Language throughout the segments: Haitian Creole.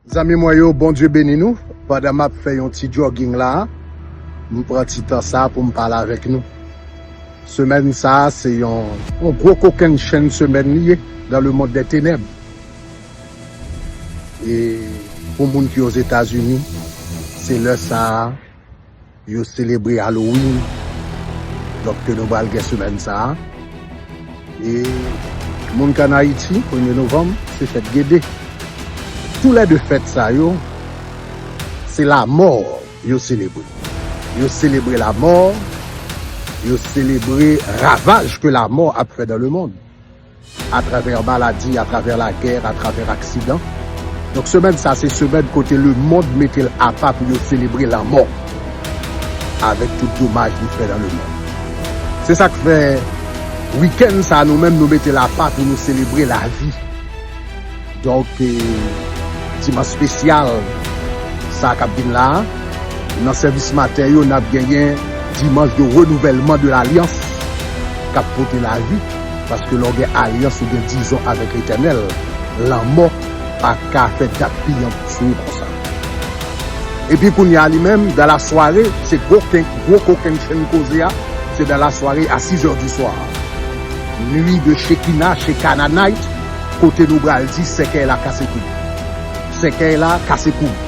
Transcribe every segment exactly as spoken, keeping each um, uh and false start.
Zanmi mwen yo, Bondye beni nou. Pandan m ap fè yon ti jogging la, m pran ti tan sa pou m pale avèk nou. Semèn sa, se yon, yon gwo kokennchenn semèn li ye dans le monde des ténèbres. E pou moun ki Ozetazini, se lè sa a, yo selebre Halloween. Donk, ke nou pral gen semèn sa a. E moun k ann Ayiti, premye novanm, se fèt Gede. Tou lè de fèt sa yo, se lanmò yo selebre. Yo selebre lanmò, yo selebre ravaj ke lanmò ap fè dans le monde. Atravè maladi, atravè lagè, atravè aksidan. Donk, semèn sa, se semèn kote lemonn mete l apa pou yo selebre lanmò avèk tout domaj li fè dans le monde. Se sa k fè, wikenn sa, nou menm, nou mete l apa pou nou selebre lavi. Donk, eh, dimanch espesyal sa k ap vin la a, nan sèvis maten yo, n ap genyen dimanch de renouvèlman de lalyans k ap pote lavi, paske lè w gen alyans ou gen dizon avèk Letènèl, lanmò pa ka fè dat piyan sou ou konsa. Epi kounye a li menm, dans la soirée, se gwo ken-, gwo kokennchenn koze a, se dans la soirée à six heures du soir. Nuit de Shekinah, Shekinah Night, kote nou pral di sèkèy la kase koub. Sèkèy la kase koub.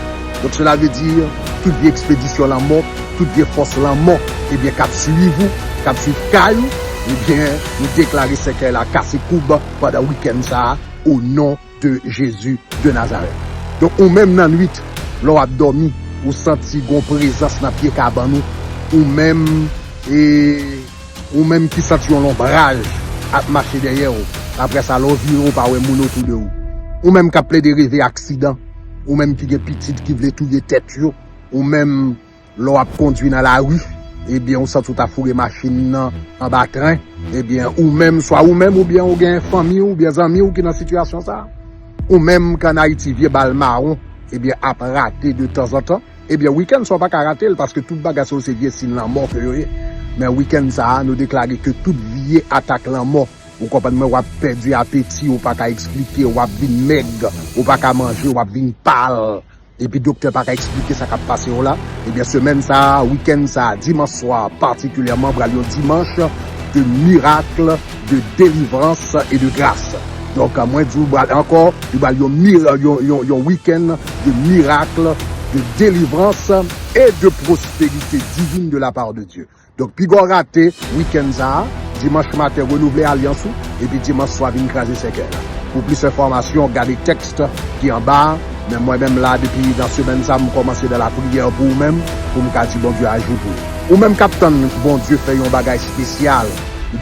Donk, cela veut dire, tout vye ekspedisyon lanmò, tout vye fòs lanmò, ebyen, k ap swiv ou, k ap swiv kay ou, ebyen, nou deklare sèkèy la kase koub pandan wikenn sa a, o non de Jezi de Nazarèt. Donk, ou menm nan nwit, lè w ap dòmi, ou santi gon prezans nan pye kabann ou, ou menm, e, ou menm ki santi yon lonbraj ap mache dèyè w. Apre sa, lè w vire, ou pa wè moun otou de ou. Ou menm k ap plede reve aksidan, ou menm ki gen pitit ki vle touye tèt yo, ou menm lè w ap kondwi nan lari, ebyen, ou santi w ta foure machin nan anba tren, ebyen, ou menm, swa ou menm, oubyen ou gen fanmi w, oubyen zanmi w ki nan sitiyasyon sa a. Ou menm k ann Ayiti, vye bal mawon, ebyen, ap rate de tanzantan. Ebyen, wikenn sa w pa ka rate l, paske tout bagay sa yo se vye siy lanmò ke yo ye. Men wikenn sa a, nou deklare ke tout vye atak lanmò, ou konprann mwen, w ap pèdi apeti, ou pa ka eksplike, w ap vin mèg, ou pa ka manje, w ap vin pal. Epi doktè pa ka eksplike sa k ap pase w la. Ebyen, semèn sa a, wikenn sa a, dimanch swa patikilyèman, pral yon dimanch de mirak, de delivrans e de gras. Donk, mwen di w, pral ankò, li pral yon mira-, yon, yon, yon wikenn de mirak, de delivrans e de prosperite divine de la part de Dieu. Donk, piga w rate wikenn sa a, dimanch maten, renouvle alyans ou, epi dimanch swa, vin kraze sèkèy la. Pou plis enfòmasyon, gade tèks ki anba a, men mwen menm la, depi nan semèn sa a, m kòmanse dans la prière pou ou menm, pou m ka di Bondye aji pou ou. Ou menm k ap tann Bondye fè yon bagay espesyal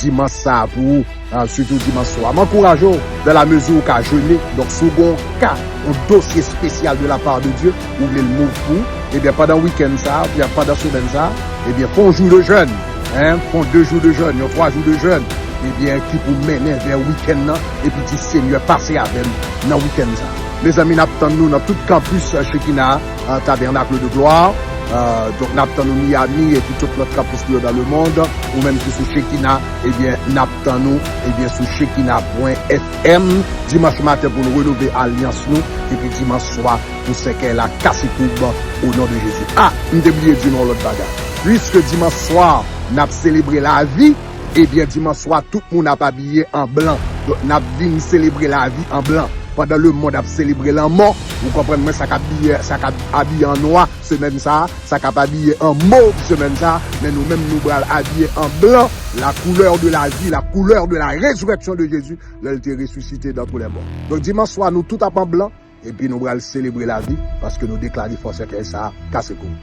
dimanch sa a pou ou, ah, sitou dimanch swa. M ankouraje w, dans la mesure ou ka jene, donk si w gen yon ka, yon dosye espesyal de la part de Dieu, ou vle l move pou ou, ebyen, pandan wikenn sa a, oubyen pandan semèn sa a, ebyen, fè yon jou de jèn, hein, fè yon de jou de jèn, yon twa jou de jèn, ebyen, ki pou mennen vè wikenn nan, epi di, Senyè, pase avè m nan wikenn sa a. Mezanmi, n ap tann nou nan tout kanpis, eh, Shekinah, eh, Tabernacle de Gloire. Eh, donk, n ap tann nou Miami epi tout lòt kanpis nou yo dans le monde. Ou menm ki sou Shekinah, ebyen, n ap tann nou, ebyen, sou Shekinah pwen F M, dimanch maten pou nou renouvle alyans nou, epi dimanch swa pou sèkèy la kase koub o non de Jezi. Ah, m te bliye di nou yon lòt bagay. Piske dimanch swa, n ap selebre lavi, ebyen, dimanch swa, tout moun ap abiye an blan. Donk, n ap vin selebre lavi an blan. Pandan lemonn ap selebre lanmò, ou konprann mwen, sa k ap abiye, sa k ap abiye an nwa semèn sa a, sa k ap abiye an mov semèn sa a, men nou menm, nou pral abiye an blan, la couleur de la vie, la couleur de la résurrection de Jésus, lè l te resisite dans tous les morts. Donk, dimanch swa, nou tout ap an blan, epi nou pral selebre lavi, paske nou deklare fò sèkèy sa a kase kou.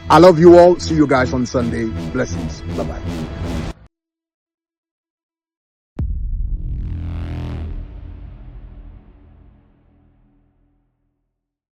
I love you all. See you guys on Sunday. Blessings. Bye bye.